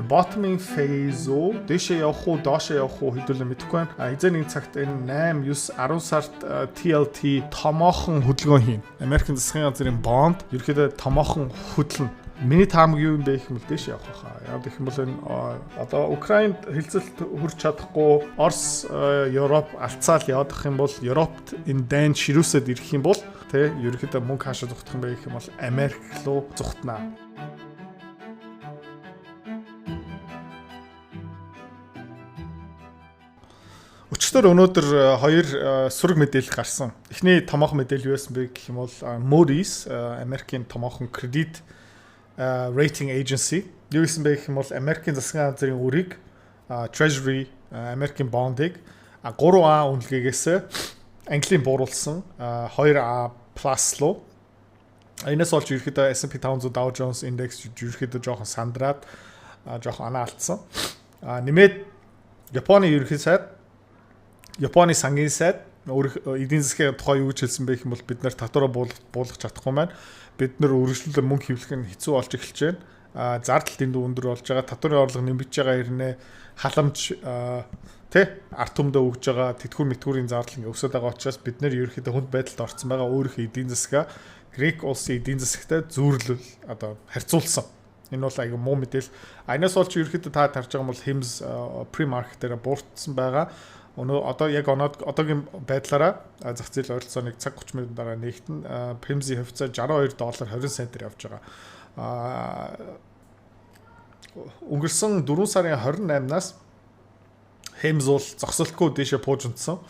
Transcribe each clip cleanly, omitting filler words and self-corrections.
Bottoming phase уу, дээшээ явах уу, доошоо явах уу, хэдүүлээ мэдэхгүй байна. Хэзээ нэг цагт энэ 8, 9, 10 сард TLT томоохон хөдөлгөөн хийн. Америкийн засгийн газрын бонд ерөөхдөө томоохон хөдлөнө. Миний таамаг юу юм бэ гэх юм бол дээш явах хаа. Яг гэх юм бол энэ одоо Украинд хэлцэлт хүрч чадахгүй, Орос, Европ алцаал явах юм бол, Европт энэ дайн ширүүсэд ирэх юм бол, тэ, ерөөхдөө мөнгө хаашаа зүхтах юм бэ гэх юм бол Америк руу зүхтнаа. Өчигдөр, өнөөдөр хоёр сөрөг мэдээлэл гарсан. Эхний томоохон мэдээлэл юу байсан бэ гэх юм бол Moody's, Америкийн томоохон кредит rating agency, юу гэсэн бэ гэх юм бол Америкийн засгийн газрын үр Treasury, Америкийн бондыг 3A үнэлгээгээс ангилыг бууруулсан, 2A plus руу. Энэс болж ерөөхдөө S&P 500, Dow Jones Index ерөөхдөө жоохон сандраад, жоохон анаа алдсан. Нэмээд Японы ерөнхий сайд, Японы сангийн сайд өөр эдийн засгийн тухай юу гэж хэлсэн бэ гэх юм бол бид нар татвараа буулгах чадахгүй маань. Бид нар үргэлжлүүлэн мөнгө хэвлэх нь хэцүү болж эхэлж байна. Зардал дэндүү өндөр болж байгаа. Татварын орлого нэмэгдэж байгаа хэрнээ халамж, тэ, ард түмдээ өгж байгаа тэтгэвэр мэтгүүрийн зардал ингээ өсөд байгаа учраас бид нар ерөөхдөө хүнд байдалд орсон байгаа. Өөрийнхөө эдийн засгаа Грек улсын эдийн засагтай зүйрлэл, одоо харьцуулсан. Энэ бол айгүй муу мэдээл. Энэс болж ерөөхдөө та харж байгаа юм бол Hims pre-market дээр бууртсан байгаа. Өнөө одоо яг одоогийн байдлаараа зах зээл ойролцоо 1 цаг 30 минутын дараа нэгтэн Hims-ийн хувьцаа 62 доллар 20 центээр явж байгаа. Өнгөрсөн 4 сарын 28-наас Hims бол зогсолтгүй дээшээ пуужинтсан.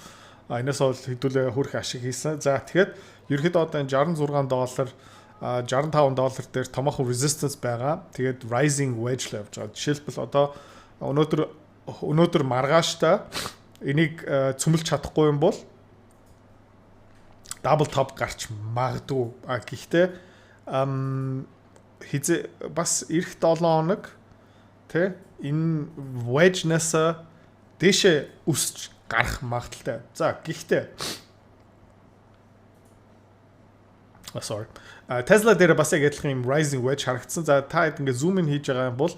Энэс бол хэдүүлээ хөрх ашиг хийсэн. За, тэгэхээр ерөөхдөө одоо энэ 66 доллар, 65 доллар дээр томоохон resistance байгаа. Тэгээд rising wedge л явж байгаа. Жишээлбэл, одоо өнөөдөр маргааштай энийг цөмөлж чадахгүй юм бол double top гарч магадгүй. Гэхдээ хизээ бас ирэх 7 хоног, тэ, энэ wedge-наас дээшээ өсч гарах магадлалтай. За, гэхдээ sorry. Tesla дээр бас яг адилхан юм rising wedge харагдсан. За, та хэд ингээ zoom in хийж байгаа юм бол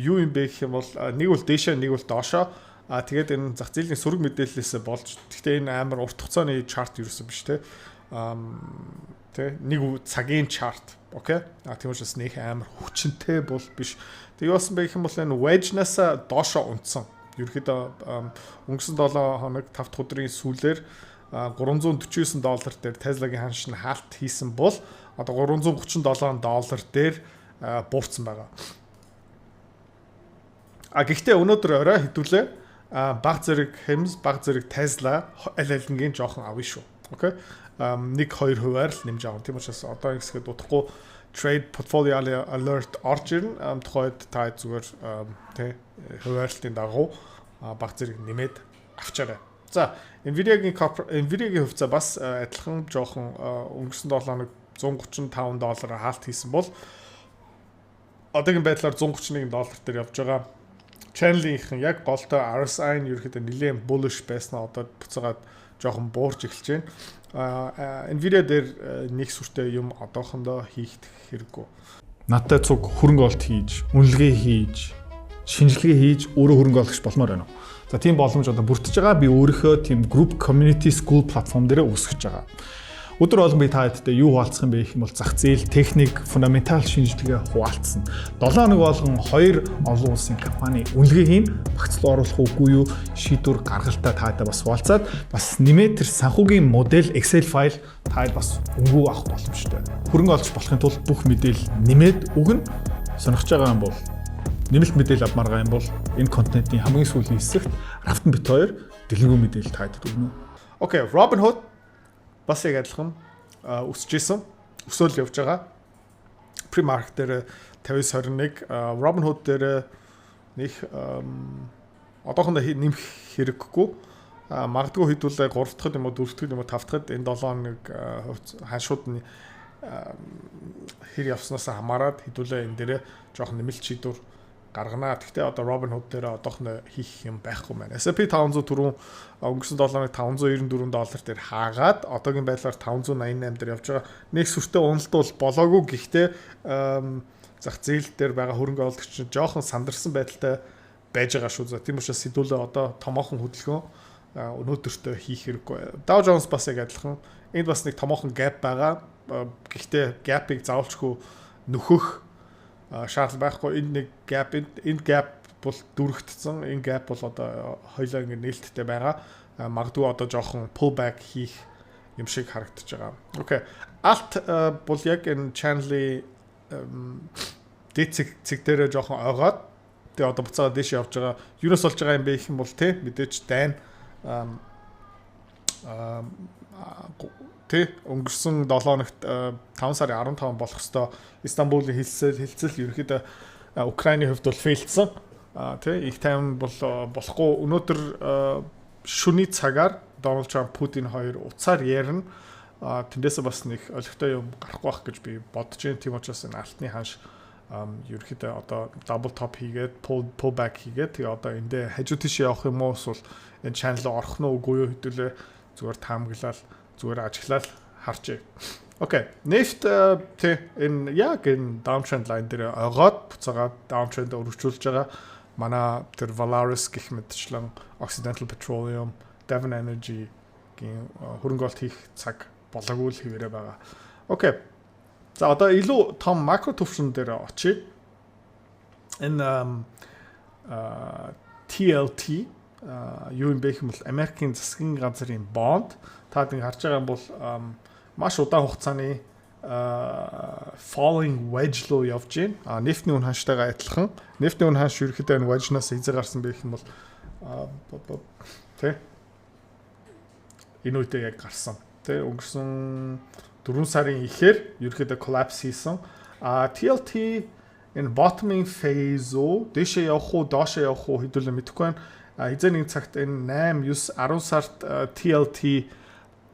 юу юм бэ гэх юм бол нэг бол дээшээ, нэг бол доошоо. Тэгээд энэ зах зээлийн сөрөг мэдээллээс болж, гэхдээ энэ амар урт хугацааны chart ерөөсөн биш, те. Тэ, нэг цагийн chart. Окей. Тийм учраас нэг амар хүчнтэй бол биш. Тэг юу болсон бэ гэх юм бол энэ wedge-наас доошоо унтсан. Ерөнхийдөө өнгөрсөн 7 хоног 5 дахь өдрийн сүүлээр 349 доллар дээр Tesla-гийн ханш нь хаалт хийсэн бол одоо 337 доллар дээр буурсан байгаа. Гэхдээ өнөөдөр орой хэдүүлээ баг зэрэг Hims, баг зэрэг Tesla аль алингийн жоохон авъя шүү. Окей. 1 2 хувиар л нэмж авах. Тийм учраас одоо хэсгээд удахгүй trade portfolio alert орж ирнэ. Тухайд та зүгээр, тий, хуваарлтын дагуу баг зэрэг нэмээд авчаарай. За, Nvidia-гийн хувьцаа бас адилхан жоохон өнгөрсөн 7 хоног 135 доллар хаалт хийсэн бол одоогийн байдлаар 131 доллар дээр явж байгаа. Channel-ийнхэн яг голтой RSI нь ерөөхдөө нэлээд bullish байснаа одоо буцаагаад жоохон буурч эхэлж байна. Nvidia дээр нэг сүртэй юм одоохондоо хийх хэрэггүй. Надтай цуг хөрөнгө оруулалт хийж, үнэлгээ хийж, шинжилгээ хийж өөрөө хөрөнгө оруулагч болмоор байна уу? За, тийм боломж одоо бүрдэж байгаа. Би өөрийнхөө тийм group community school platform дээр үүсгэж байгаа. Өдөр болгон би та хэдтэй юу хуваалцах юм бэ гэх юм бол зах зээл, техник, фундаментал шинжилгээ хуваалцсан. 7 хоног болгон хоёр олон улсын компани үнэлгээ хийн, багц руу оруулах үгүй юу шийдвэр гаргалтаа та хэдтэй бас хуваалцаад, бас нэмээд тэр санхүүгийн модель Excel файл та хэд бас үнэгүй авах боломжтой. Хөрөнгө олж болохын тулд бүх мэдээлэл нэмээд өгнө. Сонирхож байгаа юм бол, нэмэлт мэдээлэл авмаар байгаа юм бол энэ контентын хамгийн сүүлийн хэсэгт Рафтан бит хоёр дэлгэрэнгүй мэдээлэл та хэдэд өгнө. Окей, Robinhood бас яг адилхан өсөж исэн. Өсөөл явж байгаа. Pre-market дээр 59.21. Robinhood дээр нэг одоохондоо нэмэх хэрэггүй. Магадгүй хэдүүлээ 3 дахь юм уу, 4 дахь юм уу, 5 дахьд энэ 7 хоног ханшууд нь хэр явснаас хамаарат хэдүүлээ энэ дээрээ жоохон нэмэлт шийдвэр гаргана. Гэхдээ одоо Robinhood дээр одоохондоо хийх юм байхгүй байна. S&P 500 түрүүн өнгөрсөн 7 хоног 594 доллар дээр хаагаад одоогийн байдлаар 588 дээр явж байгаа. Нэг сүртэй уналт бол болоогүй, гэхдээ Зах зээл дээр байгаа хөрөнгө оруулагч нь жоохон сандарсан байдалтай байж байгаа шүү. За, тийм учраас хэдүүлээ одоо томоохон хөдөлгөөн өнөөдөртөө хийх хэрэггүй. Dow Jones бас яг адилхан. Энд бас нэг томоохон gap байгаа. Гэхдээ gap-ыг заавалчгүй нөхөх шаардлага байхгүй. Энд нэг gap, энэ gap бол дүрэгдсэн. Энэ gap бол одоо хоёлаа ингэ нээлттэй байгаа. Магадгүй одоо жоохон pull back хийх юм шиг харагдаж байгаа. Okay. Алт бол яг энэ channel-ийн дээд цэг цэг дээрээ жоохон ойгоод, тэгээ одоо буцаага дээш явж байгаа. Юунаас болж байгаа юм бэ гэх юм бол, те, мэдээж дайн тий, өнгөрсөн 7 хоногт 5 сарын 15 болох ёстой Истанбулын хэлцэл ерөнхийдөө Украины хувьд бол fail-дсэн. Тий, их тайван бол болохгүй. Өнөөдөр шүний цагаар Дональд Трамп, Путин хоёр уцаар ярина. Тэндээсээ бас нэг олигтой юм гарахгүй байх гэж би бодож байна. Тийм учраас энэ алтны ханш ерөнхийдөө одоо double top хийгээд, pull back хийгээд, тэгээ одоо эндээ хажуу тийш явах юм уу, эсвэл энэ channel руу орох нь үгүй юу, хэдүүлээ зүгээр таамаглал, зүгээр ажиглал харчээ. Okay. Нефт, тий, энэ яг энэ downtrend line дээр ойгоод буцаага downtrend өргөжүүлж байгаа. Манай тэр Valaris гэх мэтчлэн, Occidental Petroleum, Devon Energy гийн хөрөнгө оруулалт хийх цаг болоогүй л хэвээрээ байгаа. Okay. За, одоо илүү том макро төвшин дээр очие. Энэ TLT юу юм бэ гэх юм бол Америкийн засгийн газрын бонд. Та нэг харж байгаа юм бол маш удаан хугацааны falling wedge руу явж байна. А нефтний үн ханштайгаа адилхан. Нефтний үн ханш ерөнхийдөө энэ wedge-наас эзэг гарсан бэ гэх юм бол, тий, энэ үедээ яг гарсан. Тэ, өнгөрсөн 4 сарын ихээр ерөнхийдөө collapse хийсэн. А TLT энэ bottoming phase уу, дээшээ явах уу, доошоо явах уу, хэдүүлээ мэдэхгүй байна. А хэзээ нэг цагт энэ 8, 9, 10 сард TLT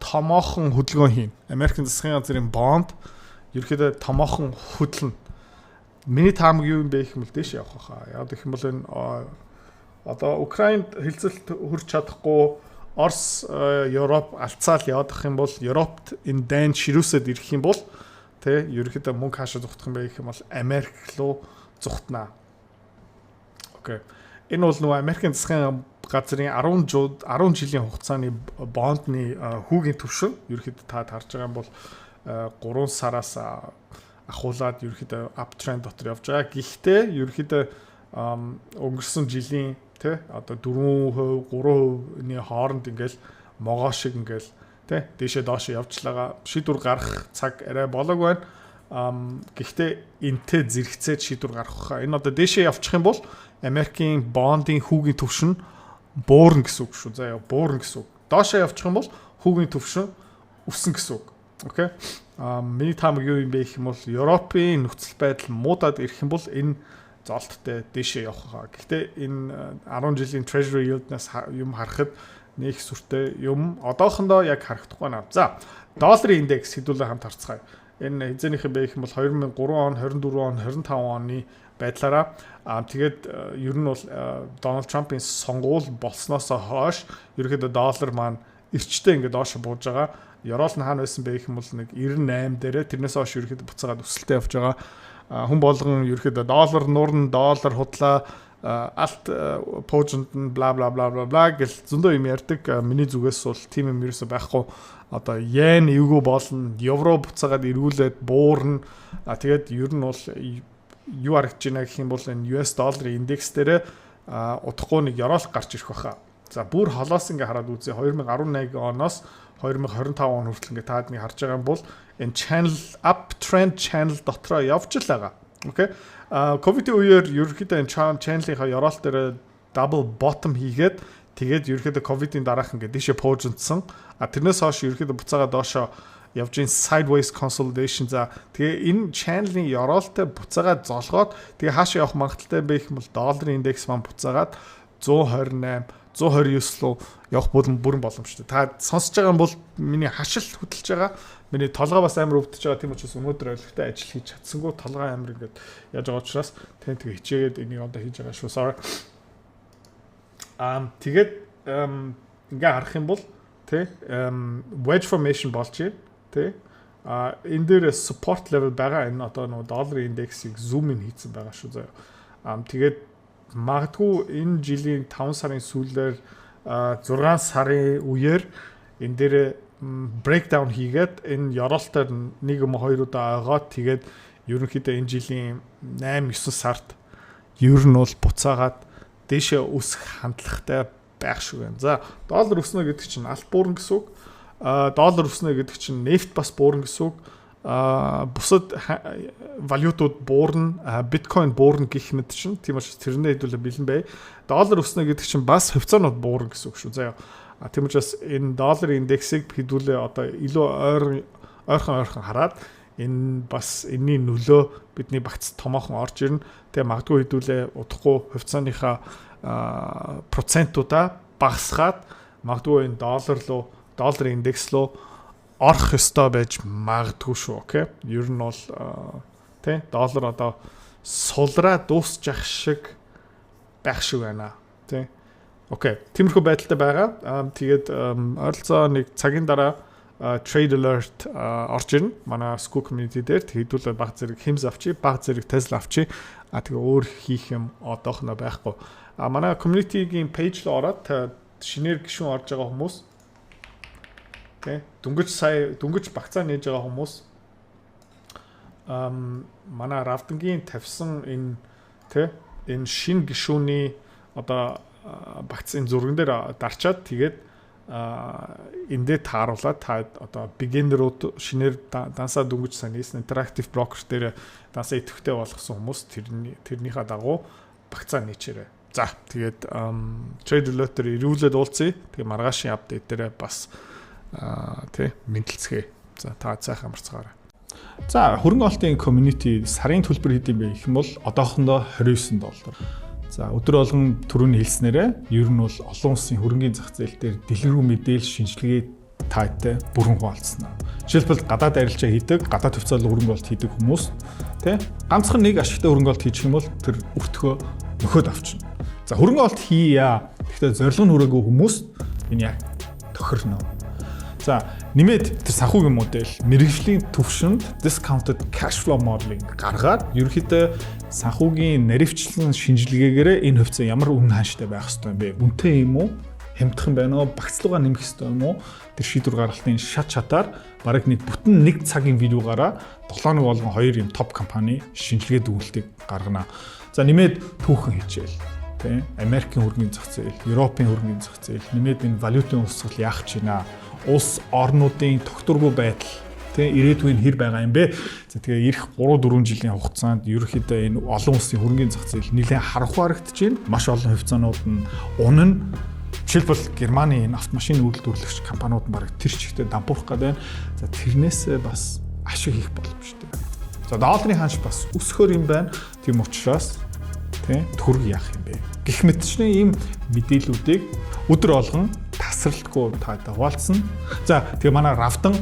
томоохон хөдөлгөөн хийн. Америкийн засгийн газрын бонд ерөнхийдөө томоохон хөдлөнө. Миний таамаг юу юм бэ гэх юм бол дээш явах хаа. Яг гэх юм бол энэ одоо Украинд хэлцэлт хүрч чадахгүй, Орос, Европ алцаал явах юм бол, Европт энэ дайн ширүүсэд ирэх юм бол, тэ, ерөнхийдөө мөнгө хаашаа зугтах юм бэ гэх юм бол Америк руу зугтнаа. Okay. Энэ бол нөгөө Америкийн засгийн газрын 10 10 жилийн хугацааны бондны хүүгийн түвшин. Ерөнхийдөө та харж байгаа юм бол 3 сараас ахуулаад ерөнхийдөө uptrend дотор явж байгаа. Гэхдээ ерөнхийдөө өнгөрсөн жилийн, тэ, одоо 4%, 3%-ны хооронд ингээл могоо шиг ингээл, тэ, дээшээ доошоо явжлага шийдвэр гаргах цаг арай болоог байна. Гэхдээ энтэй зэрэгцээд шийдвэр гаргах хаа. Энэ одоо дээшээ явчих юм бол Америкийн бондын хүүгийн түвшин буурна гэсэн үг шүү. За яа, буурна гэсэн үг. Доошоо явчих юм бол хүүгийн түвшин өснө гэсэн үг. Okay. Миний таамаг юу юм бэ гэх юм бол Европын нөхцөл байдал муудаад ирэх юм бол энэ золттой дээшээ явах хаа. Гэхдээ энэ 10 жилийн Treasury yield-наас юм харахад нэг сүртэй юм одоохондоо яг харагдахгүй байна. За, долларын индекс хэдүүлээ хамт харцгаая. Энэ хэзээнийх бэ гэх юм бол 2003 он, 24 он, 25 оны байдлаараа тэгээд ер нь бол Дональд Трампын сонгуул болсноос хойш ерөнхийдөө доллар маань эрчтэй ингээд доош бууж байгаа. Ёроол нь хаана байсан бэ гэх юм бол нэг 98 дээрээ, тэрнээс хойш ерөнхийдөө буцаагаад өсөлтөө явж байгаа. Хүн болгон ерөнхийдөө доллар нуурна, доллар худлаа, алт пуужинд нь бла бла бла бла бла гэл зөндөө юм ярьдаг. Миний зүгээс бол тийм юм ерөөсөө байхгүй. Одоо йен эвгүй болно, евро буцаагаад эргүүлээд буурна. А тэгээд ер нь бол юу харагдаж байна гэх юм бол энэ US долларын индекс дээр удахгүй нэг ёроол гарч ирэх баха. За, бүр холоос ингээ хараад үзье. 2011 оноос 2025 он хүртэл ингээ таад нэг харж байгаа юм бол энэ channel, up trend channel дотроо явж л байгаа. Okay. А ковидын үеэр ерөнхийдөө энэ channel-ийнхаа ёроол дээр double bottom хийгээд, тэгээд ерөнхийдөө ковидын дараах ингээ дээшээ пуужинтсан. А тэрнээс хойш ерөнхийдөө буцаага доошоо явж ин sideways consolidation. За, тэгээ энэ channel-ын ёроолтой буцаагаад золгоод, тэгээ хаашаа явах магадлалтай бэ гэх юм бол долларын индекс маань буцаагаад 128, 129 руу явах бүрэн боломжтой. Та сонсож байгаа юм бол миний хашил хөдөлж байгаа. Миний толгой бас амар өвдөж байгаа. Тийм учраас өнөөдөр ойлгохтой ажил хийж чадсангүй, толгой амар ингээд яаж байгаа учраас тийм, тэгээ хичээгээд энийг одоо хийж байгаа шүү. Sorry. Тэгээд ингээ харах юм бол, тий, wedge formation болж байна. Тий. А энэ дээр support level байгаа. Энэ одоо нөгөө долларын индексийг zoom in хийсэн байгаа шүү, заяа. Тэгээд магадгүй энэ жилийн 5 сарын сүүлээр, 6 сарын үеэр энэ дээр breakdown хийгээд, энэ ёроолтоор нэг юм хоёр удаа ойгоод, тэгээд ерөнхийдөө энэ жилийн 8 9 сард ер нь бол буцаагаад дээшээ өсөх хандлагатай байх шиг байна. За, доллар өснө гэдэг чинь алт буурна гэсэн үг. Доллар өснө гэдэг чинь нефть бас буурна гэсэн үг. Бусад валютууд буурна, биткойн буурна гэх мэт чинь. Тийм учраас тэрнээ хэдүүлээ бэлэн бай. Доллар өснө гэдэг чинь бас хувьцаанууд буурна гэсэн үг шүү. Заяа. Тийм учраас энэ доллар индексийг хэдүүлээ одоо илүү ойр ойрхон ойрхон хараад, энэ бас энэний нөлөө бидний багц томоохон орж ирнэ. Тэгээ магадгүй хэдүүлээ удахгүй хувьцааныхаа процентуудаа багасгаад, магадгүй энэ доллар руу, доллар индекс руу орох ёстой байж магадгүй шүү, okay. Ер нь бол тий, доллар одоо сулраа дуусчих шиг байх шиг байна. Тий. Okay. Тиймэрхүү байдалтай байгаа. Тэгээд ойролцоо нэг цагийн дараа trade alert орж ирнэ. Манай Skool community дээр хэдүүлээ баг зэрэг Hims авчи, баг зэрэг Tesla авчи. А тэгээ өөр хийх юм одоохноо байхгүй. А манай community-гийн page руу ороод шинээр гишүүн орж байгаа хүмүүс, тий, дөнгөж сая дөнгөж багцаа нээж байгаа хүмүүс манай Равдангийн тавьсан энэ, тий, энэ шинэ гишүүний одоо багц энэ зурган дээр дарчаад, тэгээд эндээ тааруулаад, та одоо beginner-ууд, шинээр дансаа дөнгөж сайн нээсэн, Interactive Broker дээр дансаа идэвхтэй болгосон хүмүүс тэрнийхээ дагуу багцаа нээчээрэй. За, тэгээд trade alert-ээр эргүүлээд уулзъя. Тэгээ маргаашийн update дээр бас тий, мэндэлцгээе. За, та сайхан амарцгаарай. За, хөрөнгө оруулалтын community сарын төлбөр хэд юм бэ гэх юм бол одоохондоо 29 доллар. За, өдөр болгон түрүүний хэлснээрээ ер нь бол олон улсын хөрөнгийн зах зээл дээр дэлгэрэнгүй мэдээлэл, шинжилгээ таатай бүрэн хуваалцсан. Жишээлбэл, гадаад арилжаа хийдэг, гадаад хувьцаалал хөрөнгө оруулалт хийдэг хүмүүс, тий, ганцхан нэг ашигтай хөрөнгө оруулалт хийчих юм бол тэр өртгөө нөхөд авчна. За, хөрөнгө оруулалт хийя. Гэхдээ зорилго нь хүрээгүй хүмүүс энэ яг тохирно. За, нэмээд тэр санхүүгийн модель мэргэжлийн төвшөнд discounted cash flow modeling гаргаад, ерөнхийдөө санхүүгийн наривчлан шинжилгээгээрээ энэ хувьцаа ямар үнэ хаанштай байх ёстой юм бэ? Үнэтэй юм уу? Хямдхан байна уу? Багцлуугаа нэмэх ёстой юм уу? Тэр шийдвэр гаргалтын шат шатаар бараг нэг бүтэн нэг цагийн видеогаараа 7 хоног болгон хоёр юм топ компани шинжилгээ дүгнэлтийг гаргана. За, нэмээд түүхэн хичээл, тий, Америкийн хөрөнгөний зах зээл, Европын хөрөнгөний зах зээл, нэмээд энэ валютын урсгал яах гэж байна? Улс орнуудын тогтворгүй байдал, тий, ирээдүйн хэр байгаа юм бэ? За, тэгээ ирэх 3 4 жилийн хугацаанд ерөнхийдөө энэ олон улсын хөрөнгөний зах зээл нэлээд харанхуй харагдаж байна. Маш олон хувьцаанууд нь унана. Жишээлбэл, Германы энэ автомашин үйлдвэрлэгч компаниуд нь бараг тэр чигтээ дампуурах гэдэг байна. За, тэрнээсээ бас ашиг хийх боломжтой. За, долларын ханш бас өсөхөр юм байна. Тийм учраас, тий, төгрөг яах юм бэ? Гэх мэтчний ийм мэдээллүүдийг өдөр болгон тасралтгүй таатай хуваалцсан. За, тэгээ манай Равдан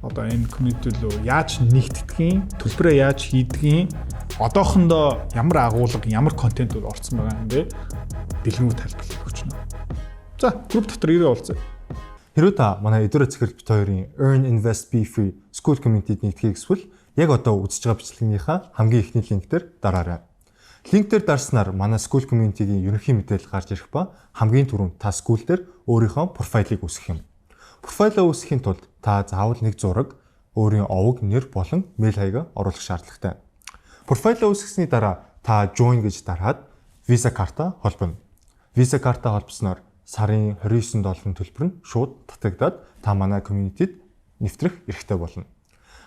одоо энэ community рүү яаж нэгтгэдгийг, төлбөрөө яаж хийдгийг, одоохондоо ямар агуулга, ямар контентууд орсон байгаа юм бэ? Дэлгэрэнгүй тайлбарлаж өгч байна. За, групп дотор ирээ уулзъя. Хэрвээ та манай Эдүрэ Цэцэрлэг бит хоёрын Earn Invest Be Free Skool Community-д нэгдэхийг хүсвэл яг одоо үзэж байгаа бичлэгнийхаа хамгийн эхний линк дээр дараарай. Линк дээр дарснаар манай Skool Community-гийн ерөнхий мэдээлэл гарч ирэх ба хамгийн түрүүнд та Skool дээр өөрийнхөө профайлыг үүсгэх юм. Профайлаа үүсгэхийн тулд та заавал нэг зураг, өөрийн овог, нэр болон мэйл хаягаа оруулах шаардлагатай. Профайлаа үүсгэсний дараа та join гэж дараад Visa карта холбоно. Visa карта холбосноор сарын 29 долларын төлбөр нь шууд татагдаад, та манай community-д нэвтрэх эрхтэй болно.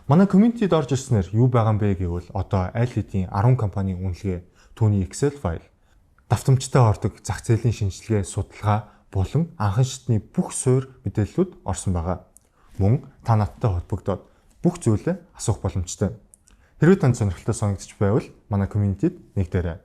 Манай community-д орж ирснээр юу байгаа юм бэ гэвэл одоо аль хэдийн 10 компанийн үнэлгээ, түүний Excel файл, давтамжтай ордог зах зээлийн шинжилгээ, судалгаа болон анхан шатны бүх суурь мэдээллүүд орсон байгаа. Мөн та надтай холбогдоод бүх зүйлээ асуух боломжтой. Хэрвээ танд сонирхолтой санагдчих байвал манай community-д нэгдээрэй.